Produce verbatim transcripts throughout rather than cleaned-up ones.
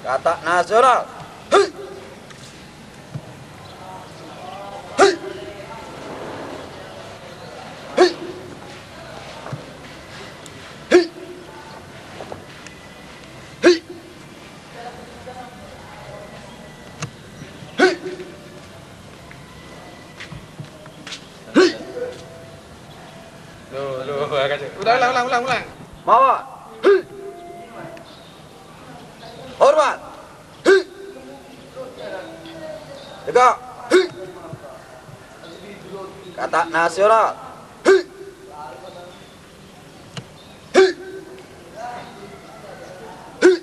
Katak nasional. Hei! Hei! Hei! Hei! Hei! Hei! Hei! Loh, loh, ulang, ulang, ulang, ulang. Mawan. Hei! Hormat! Hi! Tegak! Hi! Katak nasional! Hi! Hi! Hi! Hi!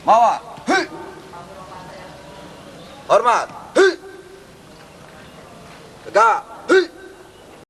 Mawan. Hi! Hormat. Hi! Tegak.